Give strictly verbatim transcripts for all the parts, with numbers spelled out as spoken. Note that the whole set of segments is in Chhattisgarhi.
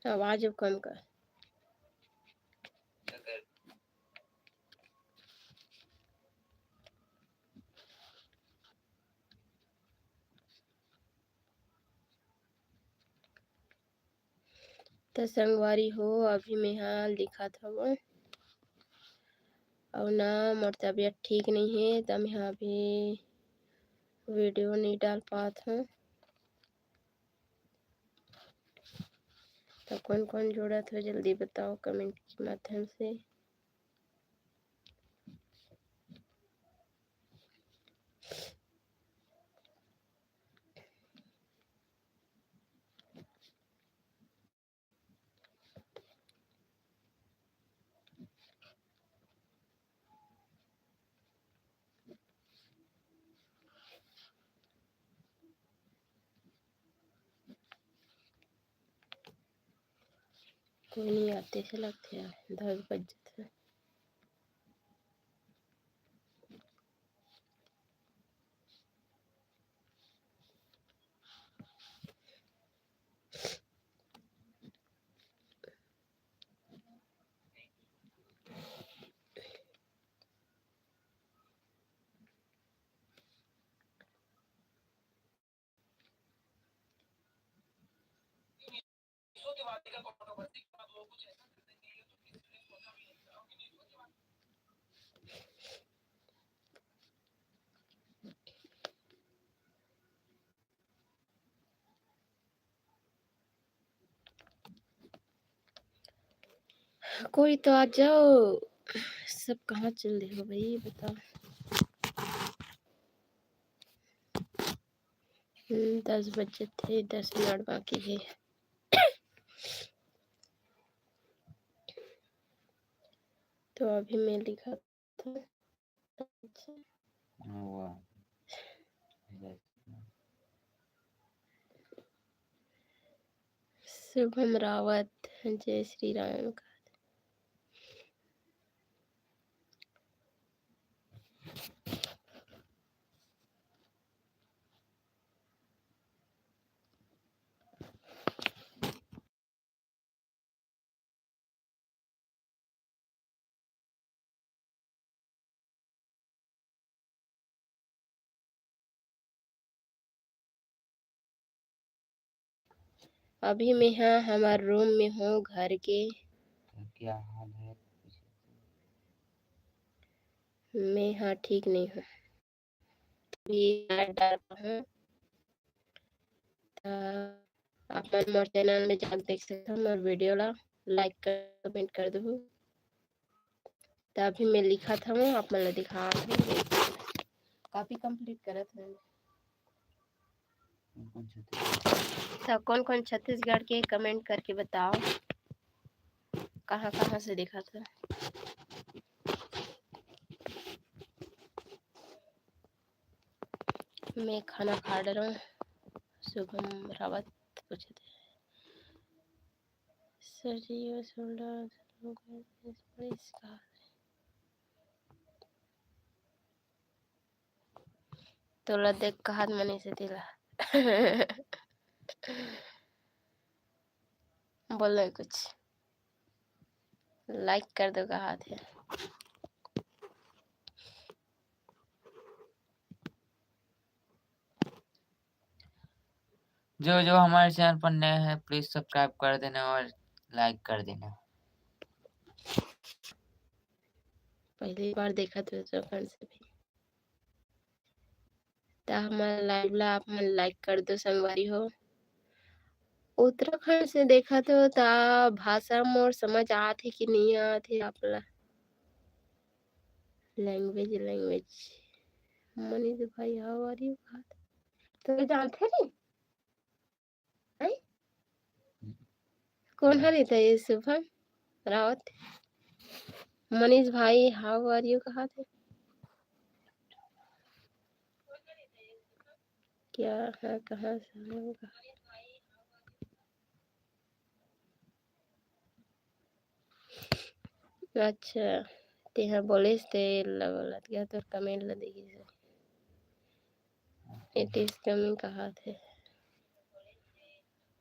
आवाज अब कम कर। त संगवारी हो, अभी मेहा लिखत हवं, अउ ना मोर तबीयत ठीक नइ हे, त मेहा अभी video नइ डाल पात हवं। त कोन कोन जुड़त हो, जल्दी बताओ comment के माध्यम से। कोई नहीं आते से लगते हैं, दस बज जाते हैं। कोई तो आ जाओ, सब कहाँ चल रहे हो भाई, बताओ। हम्म, दस बजे थे, दस मिनट बाकी है। तो अभी मैं लिखा था। वाह। शुभम रावत, जय श्री राम। अभी मैं हा हमार रूम में हूँ घर के। तो क्या हाल है? मैं हा ठीक नहीं हूँ। भी ऐड डाल रहा हूँ। त आप मन मोर चैनल में जाके देख सकते हो, मोर वीडियो ला लाइक कर, कमेंट कर दो। त अभी मैं लिखा था, मैं आप मन ला दिखा था, कॉपी कंप्लीट करत हूँ। तो कौन कौन छत्तीसगढ़ के कमेंट करके बताओ, कहाँ कहाँ से देखा था। मैं खाना खा डरंव। शुभम रावत पूछत हे, सर जी, ये सोलह पुलिस का तोला देख कहत मनीष हे तेला। बोलो कुछ, लाइक कर दो कहत हे। जो जो हमारे चैनल पर नए हैं, प्लीज सब्सक्राइब कर देना और लाइक कर देना। पहली बार देखत हो उत्तराखंड से भी, त हमर लाइव ला आप मन लाइक कर दो संगवारी हो। उत्तराखंड से देखत हो त भाषा मोर समझ आत हे कि नहीं आत हे आप ला? Language, language. मनीष भाई, how are you? तो जानथे रे? हैं? कौन हरे त ये शुभम रावत? मनीष भाई, how are you कहत हे? क्या है, कहाँ से हो? अच्छा, तेहा बोलेस ते लगल, क्या तोर कमेंट ला देखिस। It is coming कहत हे।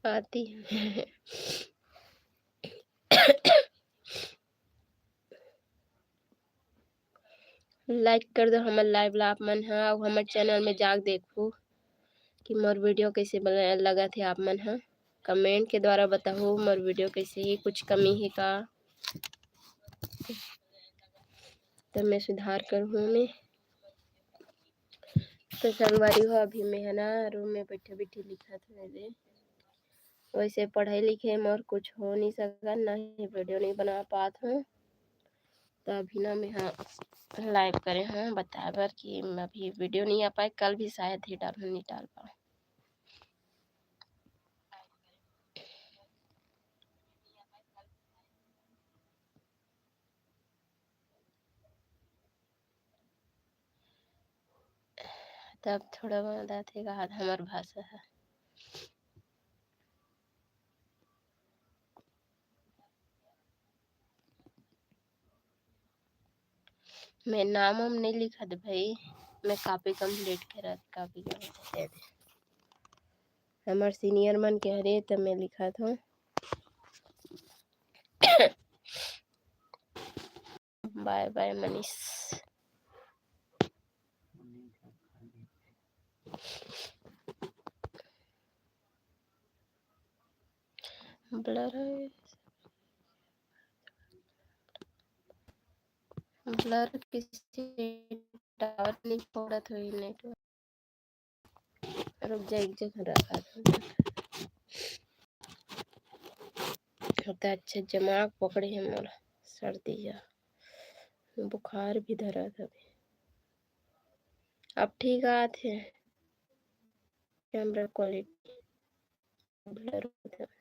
आती है। Like कर दो हमर live ला आप मन ह, अउ हमर channel में जाके देखहू कि मोर video कइसे बना, लगत हे आप मन ह। Comment के द्वारा बताहू मोर video कइसे हे, कुछ कमी हे का, त मैं सुधार करहूँ मैं। तो संगवारी हो, अभी मैं ह ना room में बइठे बइठे लिखत हवं रे। वइसे पढ़ई लिखई मोर कुछ हो नइ सकत, ना ही video नइ बना पात हवं। त अभी ना मैं ह live करे हवं बताए बर कि मैं अभी video नइ आ पाए, कल भी शायद ही डालहूँ, नइ डाल पाऊँ। तब थोड़ा बहुत आथे का हमर भाषा ह। मैं नाम उम नइ लिखत भई, मैं copy complete करत, copy करत हे। हमर senior मन के हरे त मैं लिखत हूँ। Bye bye Manish. Blur है, blur किसी tower नहीं छोड़त हुई network। रुक जा, एक जगह रखा था। त अच्छा दिमाग पकड़े हे मोला, सर्दी ह, बुखार भी धरत हवे। अब ठीक आत हे, camera quality blur होत हवे।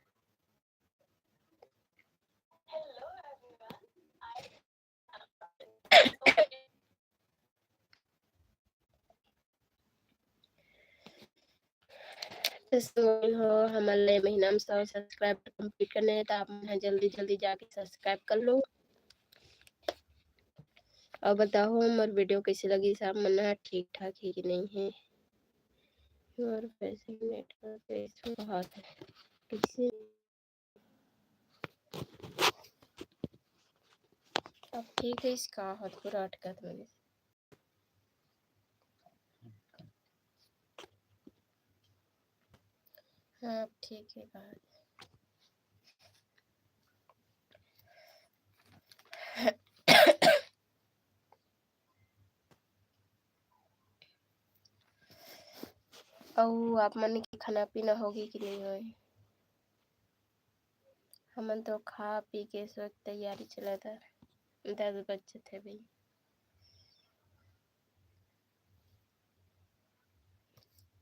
तो संगवारी हो, हमर ले महीना में सौ subscriber complete करने हे, त आप मन ह जल्दी जल्दी जाके subscribe कर लो। अउ बताओ, मोर video कइसे लगिस आप मन ह, ठीक ठाक हे कि नइ हे? मोर वैसे network issue बहुत है, कइसे अब ठीक है, इसका हाथ पूरा अटकत मने। हाँ, अब ठीक है, कहा। अउ आप मन के खाना पीना होगे कि नहीं होए? हमन तो खा पी के सोए के तैयारी चलत हे, दस बजत हे भाई।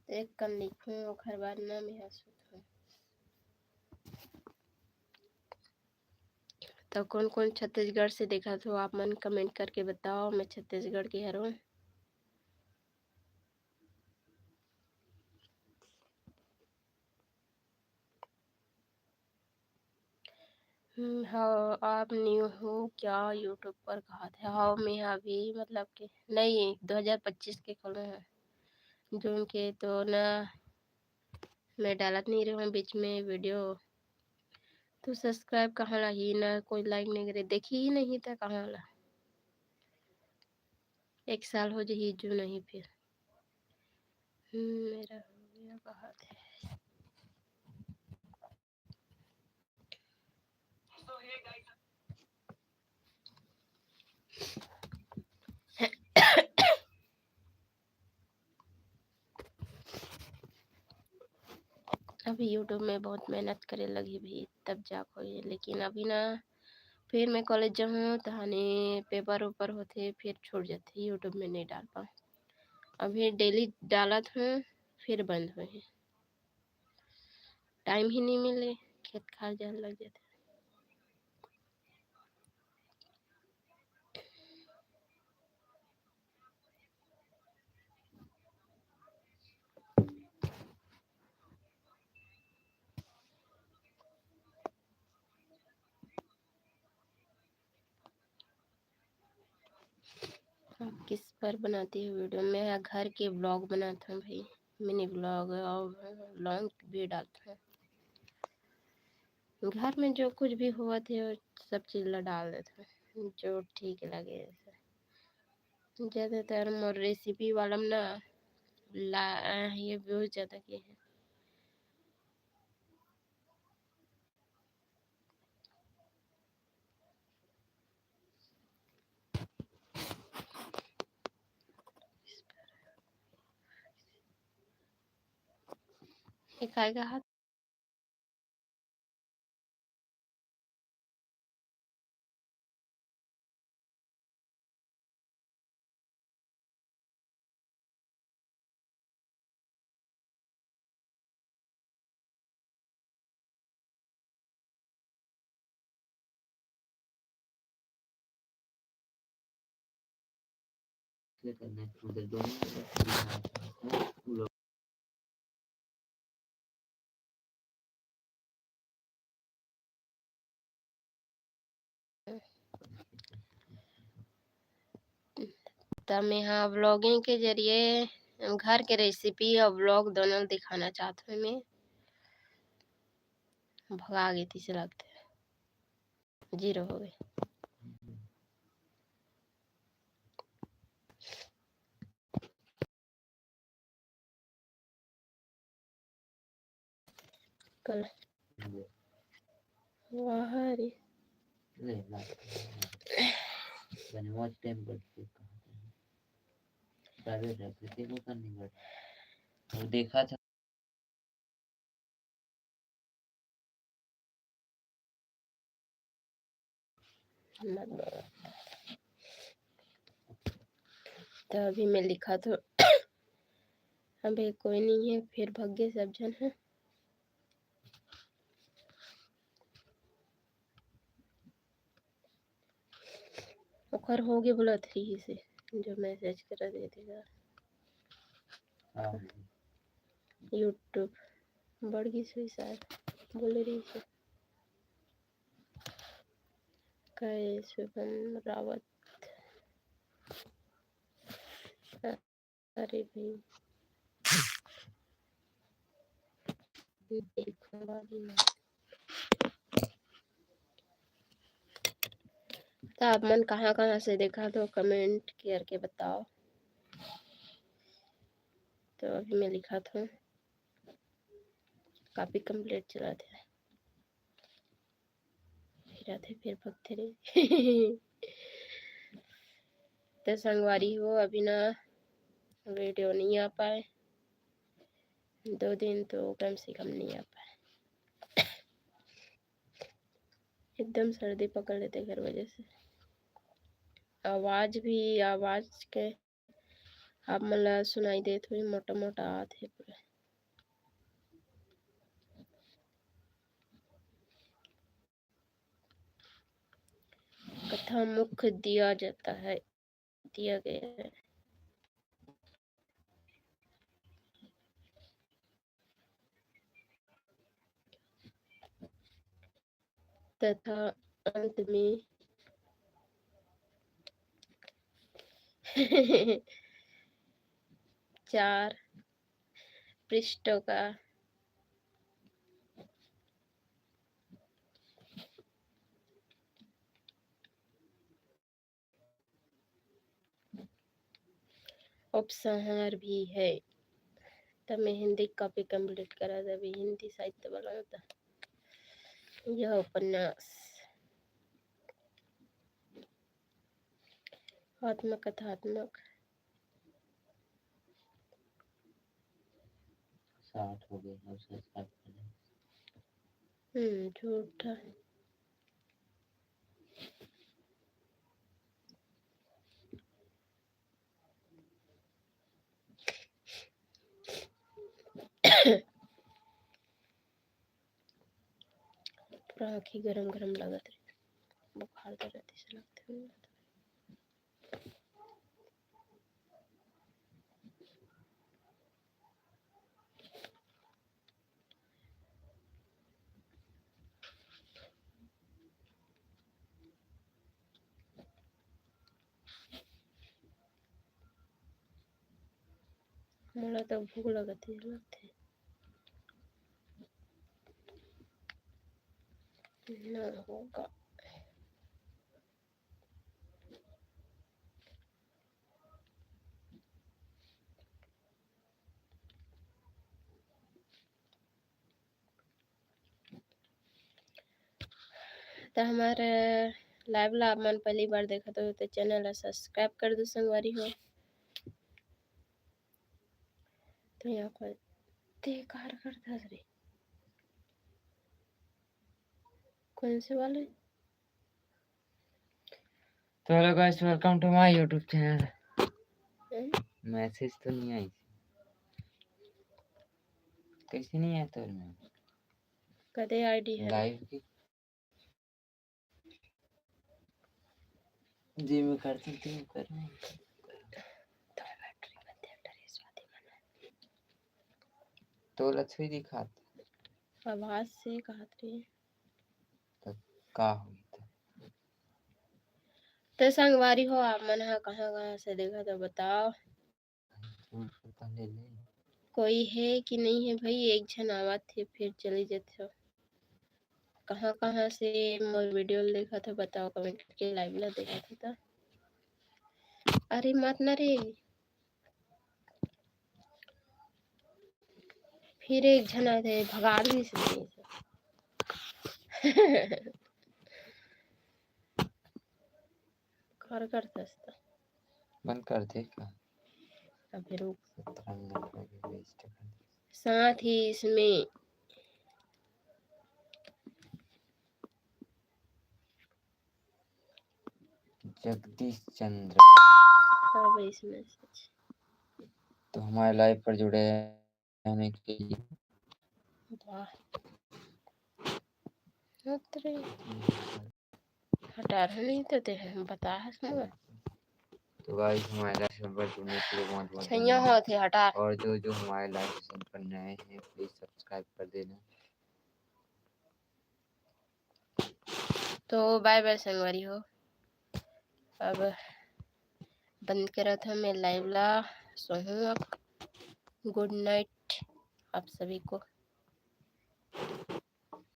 एक कन लिखूं, ओखर बाद ना मैं ह सुतहूं। तो कौन कौन छत्तीसगढ़ से देखत हो आप मन, comment करके बताओ। मैं छत्तीसगढ़ के हरों। हम्म, हाँ, आप new हो क्या YouTube पर, कहा थे? हाँ, मैं अभी मतलब कि नहीं, दो हज़ार पच्चीस के खोले हैं June के, तो ना मैं डालत नहीं रहूँ बीच में video। तो subscribe कहाँ ला ही ना, कोई like नहीं करे, देखी ही नहीं था कहाँ ला। एक साल हो जाही जो नहीं फिर। हम्म, मेरा हो गया, कहा थे। अभी YouTube में बहुत मेहनत करे लगही भी, तब जाके होही, लेकिन अभी ना फिर मैं college जाहूँ, तहाने paper उपर होथे, फिर छूट जाथे, YouTube में नहीं डाल पाऊँ। अभी daily डालत हूँ, फिर बंद होए हे। Time ही नहीं मिले, खेत खार जाए लग जाथे। आप किस पर बनाती हो video? मैं घर के vlog बनाता हूँ भाई, mini vlog और vlog भी डालता हूँ। घर में जो कुछ भी होवत हे, वो सब चीज ला डाल देथों, जो ठीक लगे। ज्यादातर मोर recipe वाला में ना ला-, ये views ज्यादा के हे। ये खाएगा हाथ। त मैं हा vlogging के जरिए घर के recipe और vlog दोनों दिखाना चाहत हूँ। मैं भगा गई थी, चलाते zero हो गए। कल वाह रे। ले, ला। मैंने watch time पर check कहा था। Private है, किसी को करनी पड़ती। वो देखा था। तो अभी मैं लिखा तो अबे कोई नहीं है, फिर भग गए सब झन है। ओकर होगे बोलत रही से, जो message करा दे देगा। हाँ। YouTube बढ़ गई सुई शायद, बोले रही से। कहे शुभम रावत। अरे भाई, देखो वाली ना। तो आप मन कहाँ कहाँ से देखा तो comment करके बताओ। तो अभी मैं लिखा था, copy complete चला था। फिर आते, फिर भगते रहे। तो संगवारी हो, अभी ना video नहीं आ पाए, दो दिन तो कम से कम नहीं आ पाए। एकदम सर्दी पकड़ लेते एकर वजह से। आवाज भी, आवाज के आप मन ला सुनाई देत होही, मोटा मोटा आत हे पूरा। कथामुख दिया जाता है, दिया गया है। तथा अंत में चार पृष्ठों का उपसंहार भी है। त मैं हिंदी copy complete करा देबे, हिंदी साहित्य वाला होता। यह उपन्यास आत्मकथात्मक। साठ हो गए, और से साठ हो गए। हम्म, झूठा। पूरा आँखी गरम गरम लगत रहे, बुखार तो रहते से लगते हुए। मोला तो भूख लगत हे, लगथे। ना होगा। त हमर live ला आप मन पहली बार देखत हो तो channel ला subscribe कर दो संगवारी हो। तो यहाँ पर ते कार कर दस रे, कौन से वाले? तो hello guys, welcome to my YouTube channel। Hmm? Message तो नहीं आई, कैसे नहीं आया तोर में? कदे आईडी है? Live की। जी मैं करती हूँ, तू कर। तोला छुई दिखात। आवाज से कहत रही। तो का होई तो? तो संगवारी हो, आप मन ह कहाँ कहाँ से देखत हो बताओ। कोई है कि नहीं है भाई? एक झन आवत हे फिर चली जात हो। कहाँ कहाँ से मोर video ल देखत हो बताओ, comment करके live ला देखत हो तो। अरे मत ना रे, फिर एक झन आए थे भगा दिस। कर करथस त। बंद कर दे का? अबे रुक। सत्रह मिनट में भी waste कर दे। साथ ही इसमें जगदीश चंद्र। हाँ भाई, इसमें से। तो हमारे live पर जुड़े रहने के लिए। वाह। हट रे। हटा रहे नहीं तो ते हैं, बता है समझ। तो guys, हमारे live पर जुड़ने के लिए बहुत बहुत छैया धन्यवाद। होते हटा। और जो जो हमारे live session पर नए हैं, please subscribe कर देना। तो bye bye संगवारी हो, अब बंद करत हूँ मैं live ला, सोहूँ अब। Good night आप सभी को।